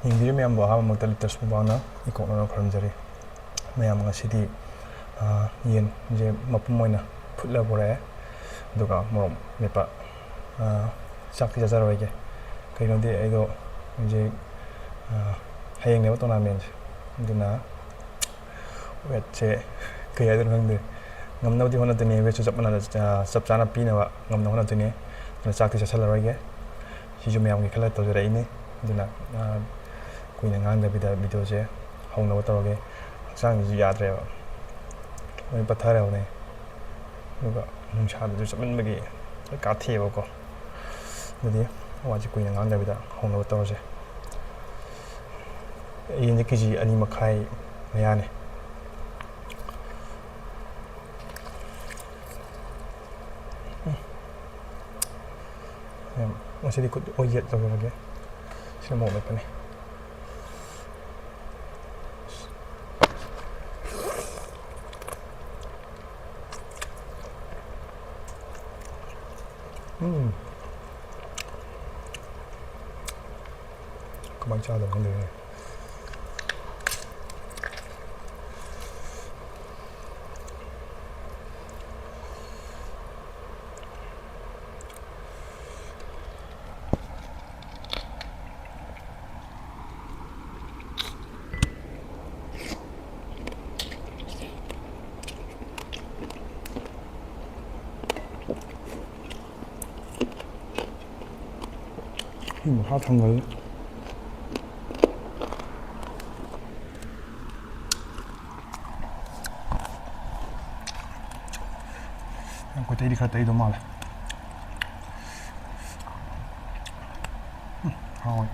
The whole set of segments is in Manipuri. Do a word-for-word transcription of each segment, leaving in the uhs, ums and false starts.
ꯌꯦꯡꯕꯤꯔꯤ ꯃꯌꯥꯝꯕꯨ ꯑꯍꯥꯟꯕꯃꯛꯇ ꯂꯤꯇꯔꯁ ꯃꯨꯛꯕꯥꯡꯅ ꯏꯀꯣꯛꯅꯅ ꯈꯨꯔꯨꯝꯖꯔꯤ꯫ ꯃꯌꯥꯝ, ꯉꯁꯤꯗꯤ, ꯑ, ꯌꯦꯟꯁꯦ ꯃꯄꯨꯝ ꯑꯣꯏꯅ ꯐꯨꯠꯂ ꯄꯨꯔꯛꯑꯦ, ꯑꯗꯨꯒ ꯃꯣꯔꯣꯛ ꯃꯦꯠꯄ, ꯑ, ꯆꯥꯛꯇꯤ ꯆꯥꯖꯔꯔꯣꯏꯒꯦ꯫ ꯀꯩꯅꯣꯗꯤ ꯑꯩꯗꯣ ꯍꯧꯖꯤꯛ, ꯑ, ꯍꯌꯦꯡꯅꯦꯕ ꯇꯣꯔꯅꯥꯃꯦꯟꯁꯦ, ꯑꯗꯨꯅ ꯋꯦꯠꯁꯦ ꯀꯩ ꯍꯥꯏꯗꯣꯏꯅꯣ ꯈꯪꯗꯦ꯫ ꯉꯝꯅꯕꯗꯤ ꯍꯣꯠꯅꯗꯣꯏꯅꯦ, ꯋꯦꯠꯁꯨ ꯆꯞ ꯃꯥꯟꯅꯅ, ꯑ, ꯆꯞ ꯆꯥꯅ ꯄꯤꯅꯕ ꯉꯝꯅꯕ ꯍꯣꯠꯅꯗꯣꯏꯅꯦ꯫ ꯑꯗꯨꯅ ꯆꯥꯛꯇꯤ ꯆꯥꯁꯤꯜꯂꯔꯣꯏꯒꯦ꯫ ꯁꯤꯁꯨ ꯃꯌꯥꯝꯒꯤ ꯈꯜꯂ ꯇꯧꯖꯔꯛꯏꯅꯦ꯫ ꯑꯗꯨꯅ, ꯑ, ꯀꯨꯏꯅ ꯉꯥꯡꯗꯕꯤꯗ ꯚꯤꯗꯤꯑꯣꯁꯦ ꯍꯧꯅꯕ ꯇꯧꯔꯒꯦ꯫ ꯍꯛꯆꯥꯡꯁꯤꯁꯨ ꯌꯥꯗ꯭ꯔꯦꯕ, ꯂꯣꯏ ꯄꯠꯊꯔꯕꯅꯦ꯫ ꯑꯗꯨꯒ ꯅꯨꯡꯁꯥꯗꯨꯁꯨ ꯆꯞꯃꯟꯕꯒꯤ ꯂꯣꯏ ꯀꯥꯊꯦꯛꯑꯦꯕꯀꯣ꯫ ꯑꯗꯨꯗꯤ ꯋꯥꯁꯦ ꯀꯨꯏꯅ ꯉꯥꯡꯗꯕꯤꯗ ꯍꯧꯅꯕ ꯇꯧꯔꯁꯦ꯫ ꯌꯦꯟꯁꯦ ꯀꯦ ꯖꯤ ꯑꯅꯤ ꯃꯈꯥꯏ ꯃꯌꯥꯅꯦ꯫ ꯎꯝ꯫ ꯉꯁꯤꯗꯤ ꯈꯨꯠ ꯑꯣꯏ ꯌꯦꯠ ꯇꯧꯖꯔꯒꯦ꯫ ꯁꯤꯅ ꯃꯣꯔꯣꯛ ꯃꯦꯠꯄꯅꯤ꯫ ꯎꯝ꯫ ꯀꯃꯥꯏꯅ ꯆꯥꯗꯣꯏꯅꯣ ꯈꯪꯗꯦꯅꯦ꯫ ꯁꯤ ꯃꯈꯥ ꯊꯪꯒꯅꯤ꯫ ꯌꯥꯝ ꯀꯣꯏꯇꯩꯗꯤ ꯈꯔ ꯇꯩꯗꯧ ꯃꯥꯜꯂꯦ꯫ ꯎꯝ, ꯍꯥꯎꯋꯦ꯫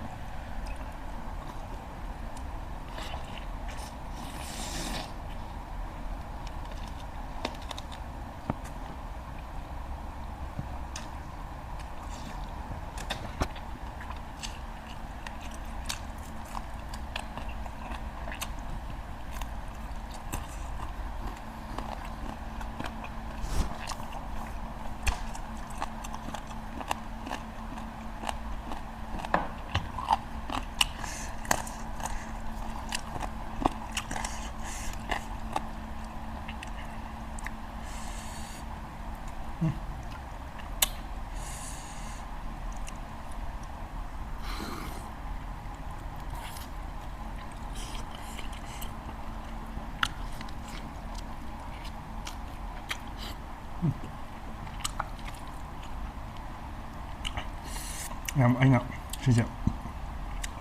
ꯌꯥꯝ, ꯑꯩꯅ ꯁꯤꯁꯦ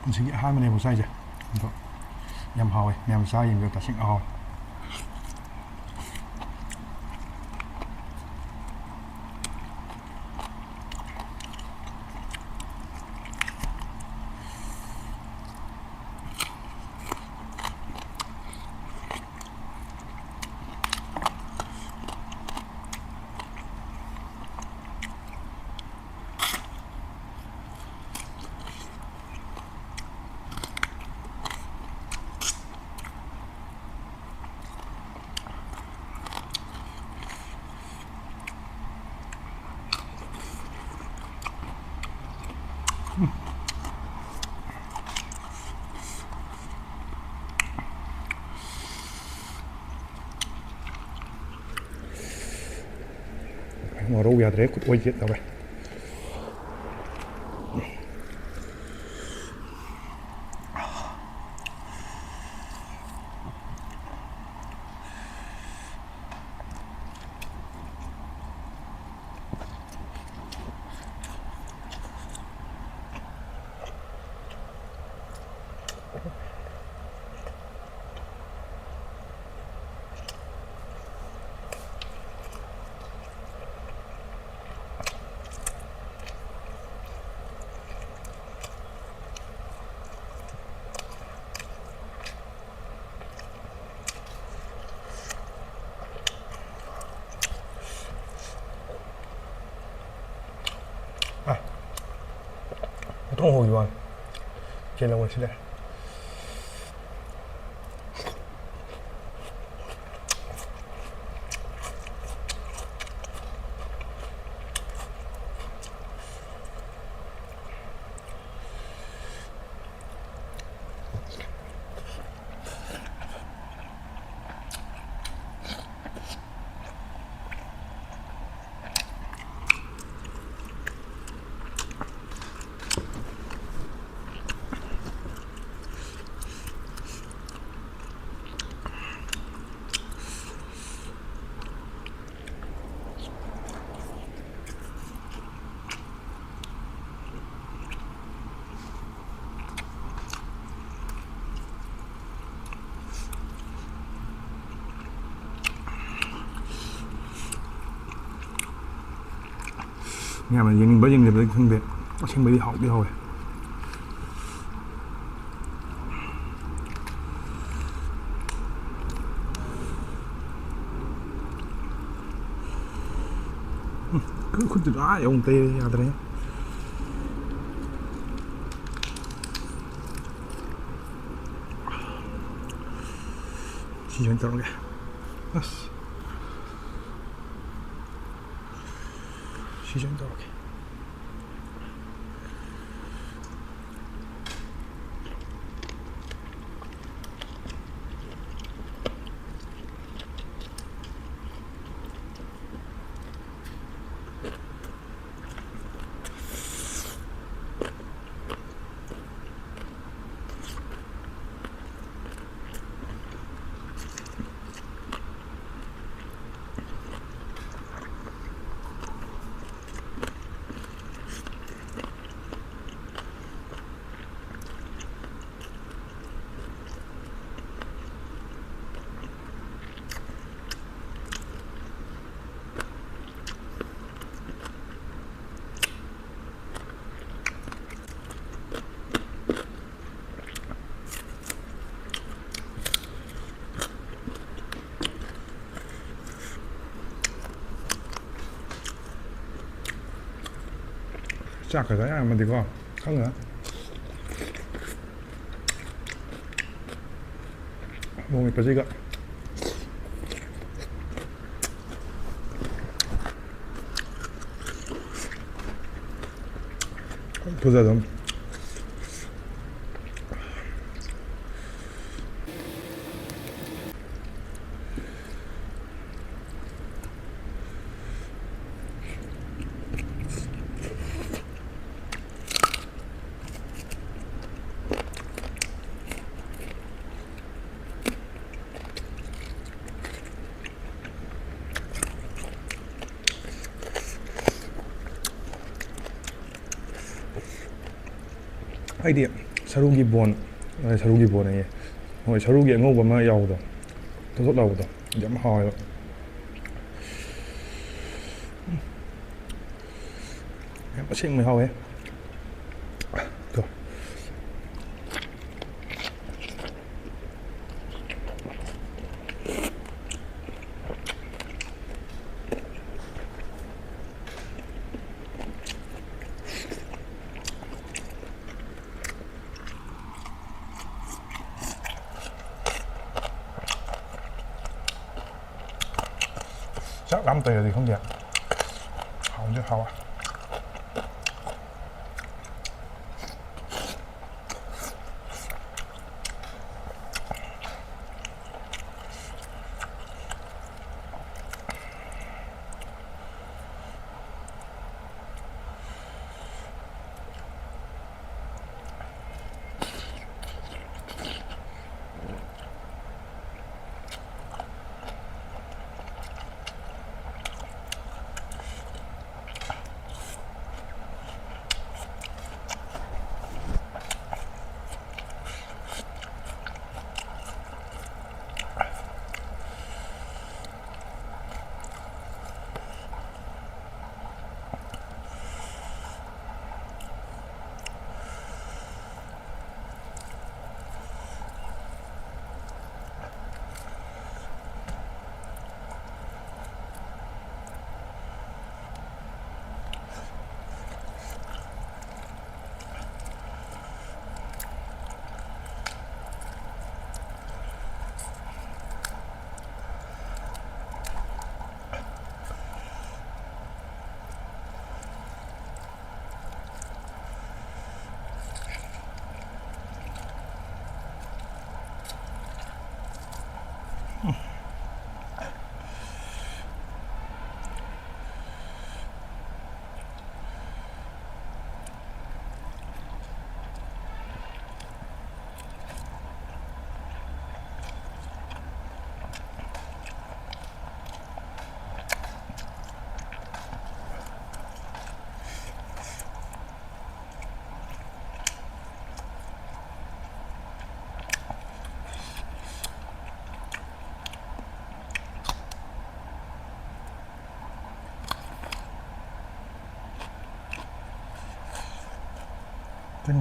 ꯄꯨꯟꯁꯤꯒꯤ ꯑꯍꯥꯟꯕꯅꯦꯕ ꯆꯥꯏꯁꯦ, ꯑꯗꯣ ꯌꯥꯝ ꯍꯥꯎꯋꯦ꯫ ꯃꯌꯥꯝ ꯆꯥ ꯌꯦꯡꯕꯤꯌꯨ, ꯇꯁꯦꯡꯅ ꯍꯥꯎꯋꯦ꯫ ꯉꯥꯔꯧ ꯌꯥꯗ꯭ꯔꯦ, ꯈꯨꯠ ꯑꯣꯏꯒꯦ ꯇꯧꯔꯦ꯫ ꯑ, ꯃꯇꯣꯡ ꯍꯧꯈꯤꯕ ꯋꯥꯅꯤ꯫ ꯆꯦꯜꯂꯧꯔꯦ ꯁꯤꯗ꯫ ꯌꯥꯝꯅ ꯌꯦꯡꯅꯤꯡꯕ ꯌꯦꯡꯅꯤꯡꯗꯕꯗꯤ ꯈꯪꯗꯦ, ꯑꯁꯦꯡꯕꯗꯤ ꯍꯥꯎꯗꯤ ꯍꯥꯎꯋꯦ꯫ ꯎꯝ, ꯈꯨꯠ-, ꯈꯨꯠꯇꯨꯗ ꯑꯥ ꯌꯧꯅ ꯇꯩꯔꯦ, ꯌꯥꯗ꯭ꯔꯦ꯫ ꯁꯤ ꯑꯣꯏꯅ ꯇꯧꯔꯒꯦ꯫ ꯑꯁ꯫ ꯁꯤ ꯑꯣꯏꯅ ꯇꯧꯔꯒꯦ꯫ ꯆꯥꯛꯀ ꯆꯥ ꯌꯥꯔꯝꯃꯗꯤꯀꯣ, ꯈꯪꯗꯦ꯫ ꯃꯣꯔꯣꯛ ꯃꯦꯠꯄꯁꯤꯒ꯫ ꯐꯨꯠꯂ ꯑꯗꯨꯝ꯫ ꯑꯩꯗꯤ ꯁꯔꯨꯒꯤ ꯕꯣꯟ, ꯑ, ꯁꯔꯨꯒꯤ ꯕꯣꯟ ꯑꯌꯦ꯫ ꯍꯣꯏ, ꯁꯔꯨꯒꯤ ꯑꯉꯧꯕ ꯑꯃ ꯌꯥꯎꯕꯗꯣ, ꯊꯣꯠ ꯊꯣꯠ ꯂꯥꯎꯕꯗꯣ, ꯌꯥꯝ ꯍꯥꯎꯋꯦꯕ꯫ ꯌꯥꯝ ꯑꯁꯦꯡꯕ ꯍꯥꯎꯋꯦ꯫ ꯇꯣ꯫ ꯆꯥꯛ ꯂꯥꯝ ꯇꯧꯔꯗꯤ ꯈꯪꯗꯦ꯫ ꯍꯥꯎꯗꯤ ꯍꯥꯎꯋꯦ꯫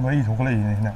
ꯃꯔꯤ ꯊꯣꯛꯀꯠꯂꯛꯏꯁꯤꯅꯦ ꯁꯤꯅ꯫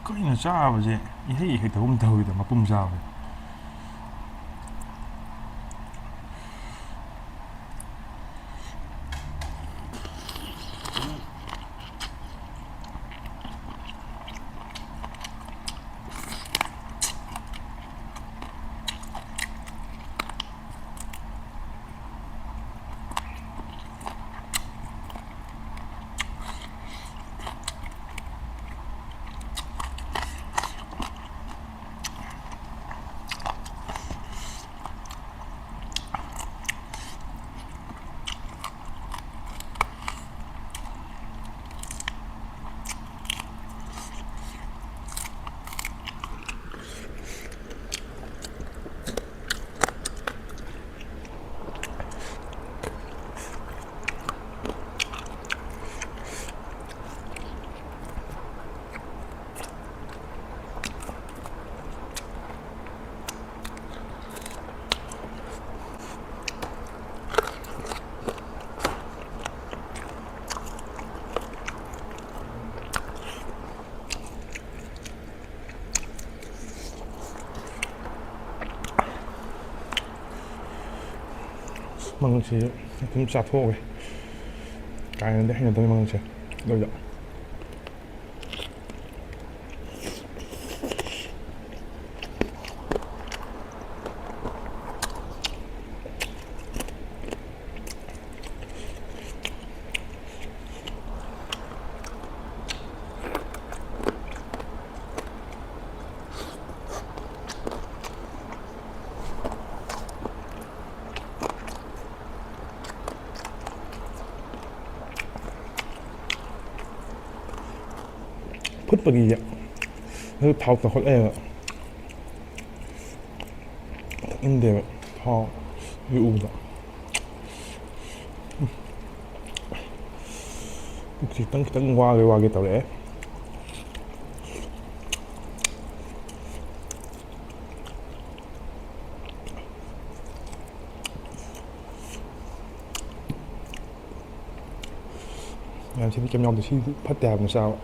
ꯀꯩꯅꯣ ꯆꯥꯕꯁꯦ ꯏꯍꯩ ꯍꯩꯇꯕꯒꯨꯝ ꯇꯧꯋꯤꯗ, ꯃꯄꯨꯝ ꯆꯥꯕꯁꯦ꯫ ꯃꯪꯒꯜꯁꯤ ꯑꯗꯨꯝ ꯆꯥꯊꯣꯛꯑꯒꯦ꯫ ꯀꯥ ꯍꯦꯟꯅꯗꯤ ꯍꯩꯅꯗꯕꯅꯤ ꯃꯪꯒꯜꯁꯦ꯫ ꯑꯗꯨꯗ ꯐꯨꯠꯄꯒꯤꯁꯦ ꯑꯗꯨ ꯊꯥꯎ ꯆꯥꯎꯈꯠꯂꯛꯑꯦꯕ꯫ ꯊꯛꯅꯤꯡꯗꯦꯕ ꯊꯥꯎ ꯎꯕꯗ꯫ ꯄꯨꯛꯁꯤ ꯈꯤꯇꯪ ꯈꯤꯇꯪ ꯋꯥꯒꯦ ꯋꯥꯒꯦ ꯇꯧꯔꯛꯑꯦ꯫ ꯃꯌꯥꯝ ꯁꯤꯗꯤ ꯀꯩꯝ ꯌꯥꯎꯗꯦ꯫ ꯁꯤ ꯐꯠꯇꯦ ꯍꯥꯏꯕꯅꯤ ꯆꯥꯕ꯫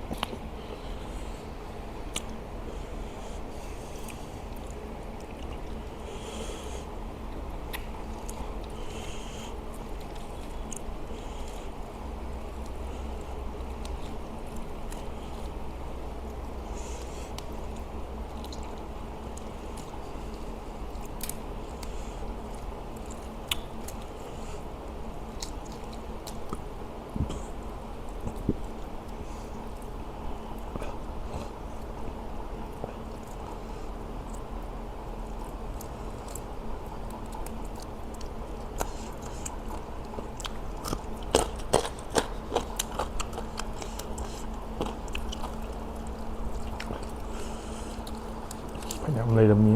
ꯐꯅꯌꯥꯝ ꯂꯩꯔꯝꯃꯤ꯫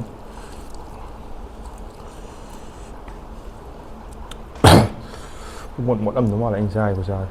ꯃꯣꯠ ꯃꯣꯠꯂꯝꯗꯧ ꯃꯥꯜꯂꯦ ꯑꯩꯅ ꯆꯥꯔꯤꯕ ꯆꯥꯔꯦ꯫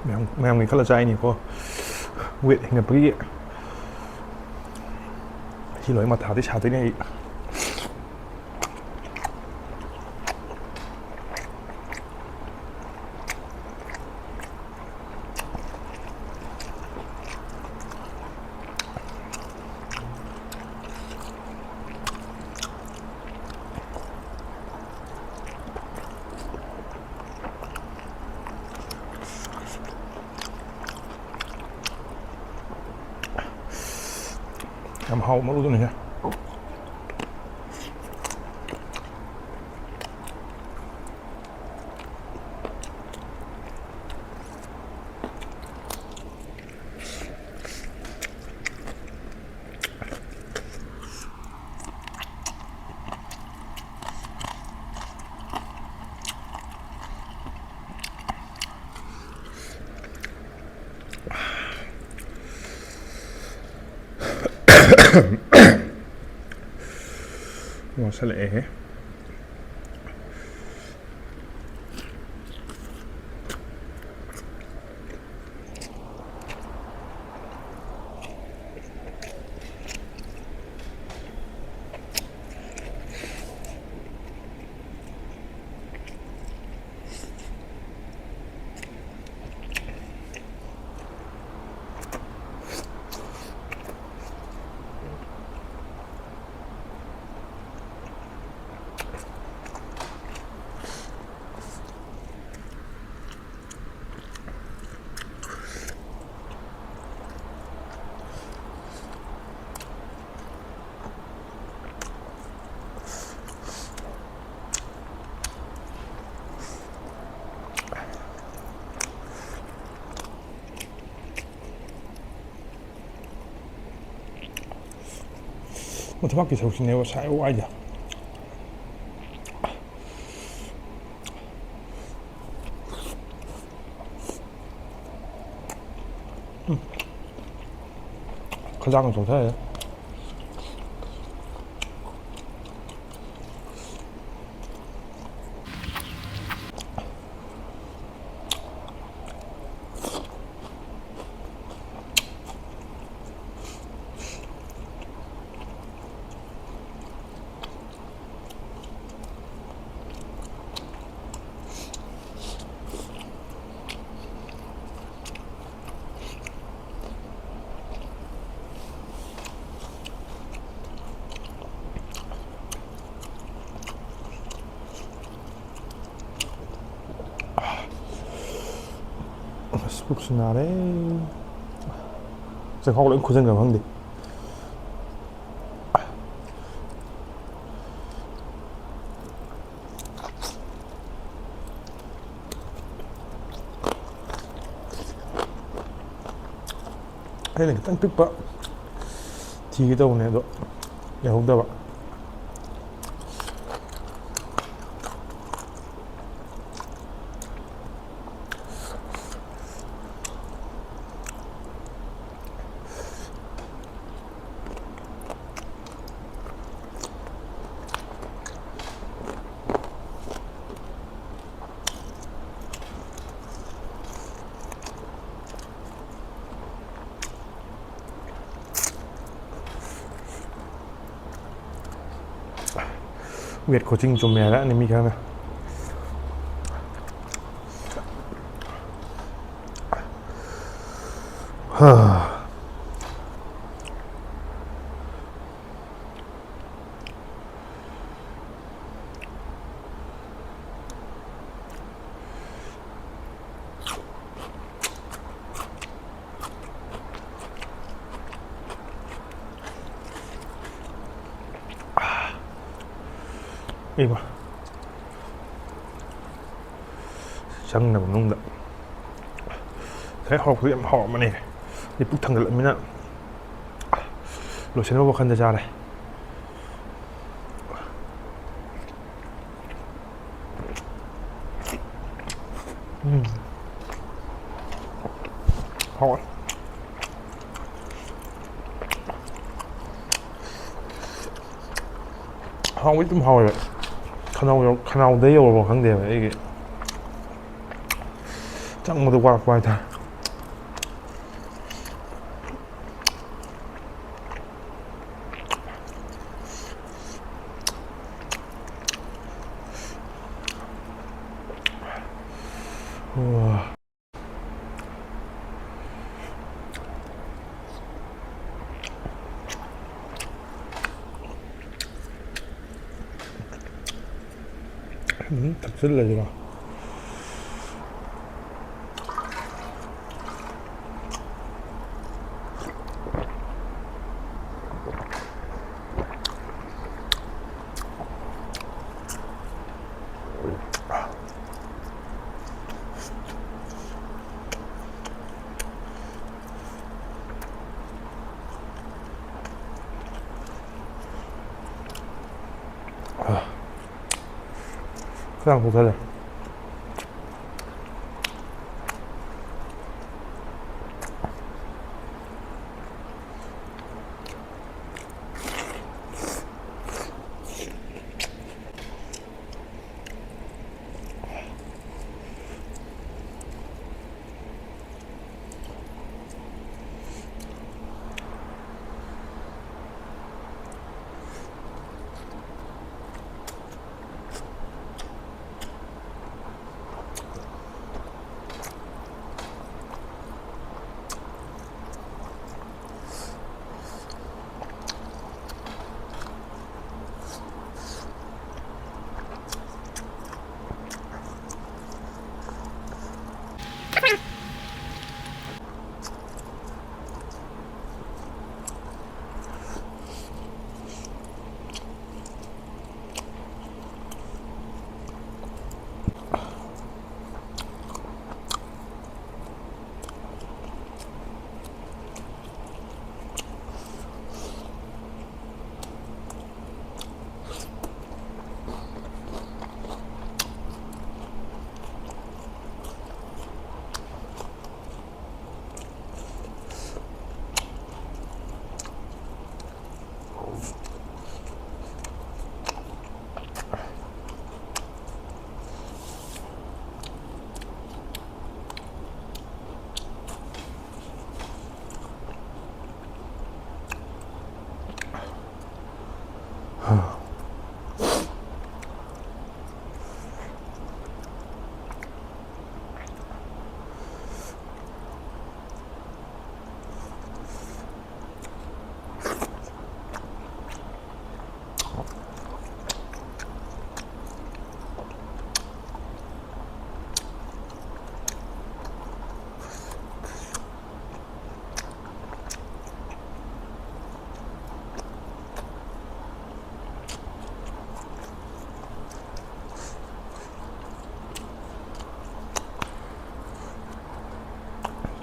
ꯃꯌꯥꯝ, ꯃꯌꯥꯝꯒꯤ ꯈꯜꯂ ꯆꯥꯏꯅꯤꯀꯣ, ꯋꯦꯠ ꯍꯦꯟꯒꯠꯄꯒꯤ꯫ ꯁꯤ ꯂꯣꯏ ꯃꯊꯥꯗꯤ ꯁꯥꯗꯣꯏꯅꯦ ꯑꯩ꯫ ꯌꯥꯝ ꯍꯥꯎꯕ ꯃꯔꯨꯗꯨꯅꯤꯍꯦ꯫ ꯃꯣꯠꯁꯜꯂꯛꯑꯦꯍꯦ꯫ ꯊꯕꯥꯛꯀꯤ ꯁꯔꯨꯛꯁꯤꯅꯦꯕ ꯁꯥꯏ ꯋꯥꯏꯁꯦ꯫ ꯎꯝ꯫ ꯈꯖꯥꯡ ꯆꯣꯛꯊꯔꯦ꯫ ꯑꯁ, ꯄꯨꯛꯁꯨ ꯅꯥꯔꯦ꯫ ꯆꯈꯥꯎ ꯂꯣꯏ ꯈꯨꯖꯟꯈ꯭ꯔꯕ ꯈꯪꯗꯦ꯫ ꯑꯩꯅ ꯈꯤꯇꯪ ꯄꯤꯛꯄ ꯊꯤꯒꯦ ꯇꯧꯕꯅꯦ, ꯑꯗꯣ ꯂꯩꯍꯧꯗꯕ꯫ ꯋꯦꯠ ꯈꯣꯠꯆꯤꯡ ꯆꯨꯝꯃꯦ ꯍꯥꯏꯔꯛꯑꯅꯤ ꯃꯤ ꯈꯔꯅ꯫ ꯍꯥ꯫ ꯏꯃꯥ꯫ ꯆꯪꯅꯕ ꯃꯅꯨꯡꯗ ꯉꯁꯥꯏ ꯍꯧꯔꯛꯄꯗ ꯌꯥꯝ ꯍꯥꯎꯔꯝꯕꯅꯦ꯫ ꯑꯗꯩ ꯄꯨꯛ ꯊꯟꯒꯠꯂꯕꯅꯤꯅ ꯂꯣꯏꯁꯤꯟꯅꯕ ꯋꯥꯈꯜꯗ ꯆꯥꯔꯦ꯫ ꯍꯥꯎꯋꯦ꯫ ꯍꯥꯎꯕꯩ ꯑꯗꯨꯝ ꯍꯥꯎꯋꯦꯕ꯫ ꯈꯅꯥꯎ ꯌꯧ-, ꯈꯅꯥꯎꯗ ꯌꯧꯔꯕ ꯈꯪꯗꯦꯕ ꯑꯩꯒꯤ꯫ ꯆꯪꯕꯗ ꯋꯥꯔꯛꯄ ꯍꯥꯏꯇꯥꯔꯦ꯫ ꯑꯣ꯫ ꯎꯝ, ꯊꯛꯆꯤꯜꯂꯁꯤꯔꯣ? ꯈꯔ ꯌꯥꯝ ꯄꯨꯊꯔꯦ꯫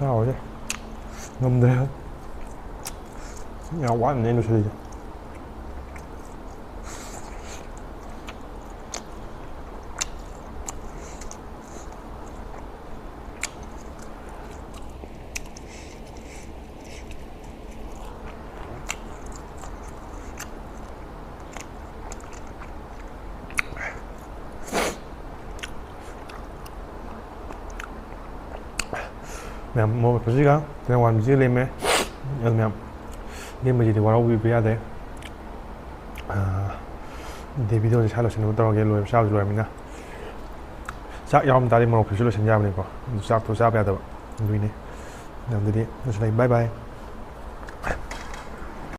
ꯆꯥꯎꯔꯦ꯫ ꯉꯝꯗ꯭ꯔꯦ꯫ ꯌꯥꯝ ꯋꯥꯅꯅꯦ ꯂꯣꯏꯁꯤꯜꯂꯤꯁꯦ꯫ ꯃꯌꯥꯝ ꯃꯣꯔꯣꯛ ꯃꯦꯠꯄꯁꯤꯒ ꯇꯦꯅꯋꯥ ꯃꯦꯠꯄꯁꯤꯒ ꯂꯦꯝꯃꯦ꯫ ꯑꯗꯨ ꯃꯌꯥꯝ ꯂꯦꯝꯕꯁꯤꯗꯤ ꯋꯥꯔꯧꯕꯤꯕ ꯌꯥꯗꯦ꯫ ꯑꯥ, ꯑꯗꯨꯗꯤ ꯚꯤꯗꯤꯑꯣꯁꯦ ꯁ꯭ꯋꯥꯏ ꯂꯣꯏꯁꯤꯟꯅꯕ ꯇꯧꯔꯒꯦ꯫ ꯂꯣꯏꯕ ꯆꯥꯕꯁꯨ ꯂꯣꯏꯔꯕꯅꯤꯅ꯫ ꯆꯥꯛ ꯌꯥꯎꯔꯝ ꯇꯥꯔꯗꯤ ꯃꯣꯔꯣꯛ ꯃꯦꯠꯄꯁꯨ ꯂꯣꯏꯁꯤꯟ ꯌꯥꯕꯅꯤꯀꯣ꯫ ꯑꯗꯨ ꯆꯥꯛꯇꯣ ꯆꯥꯕ ꯌꯥꯗꯕ꯫ ꯑꯗꯨꯒꯤꯅꯤ꯫ ꯑꯗꯨꯗꯤ ꯂꯣꯏꯁꯤꯜꯂꯒꯦ꯫ ꯕꯥꯏ ꯕꯥꯏ꯫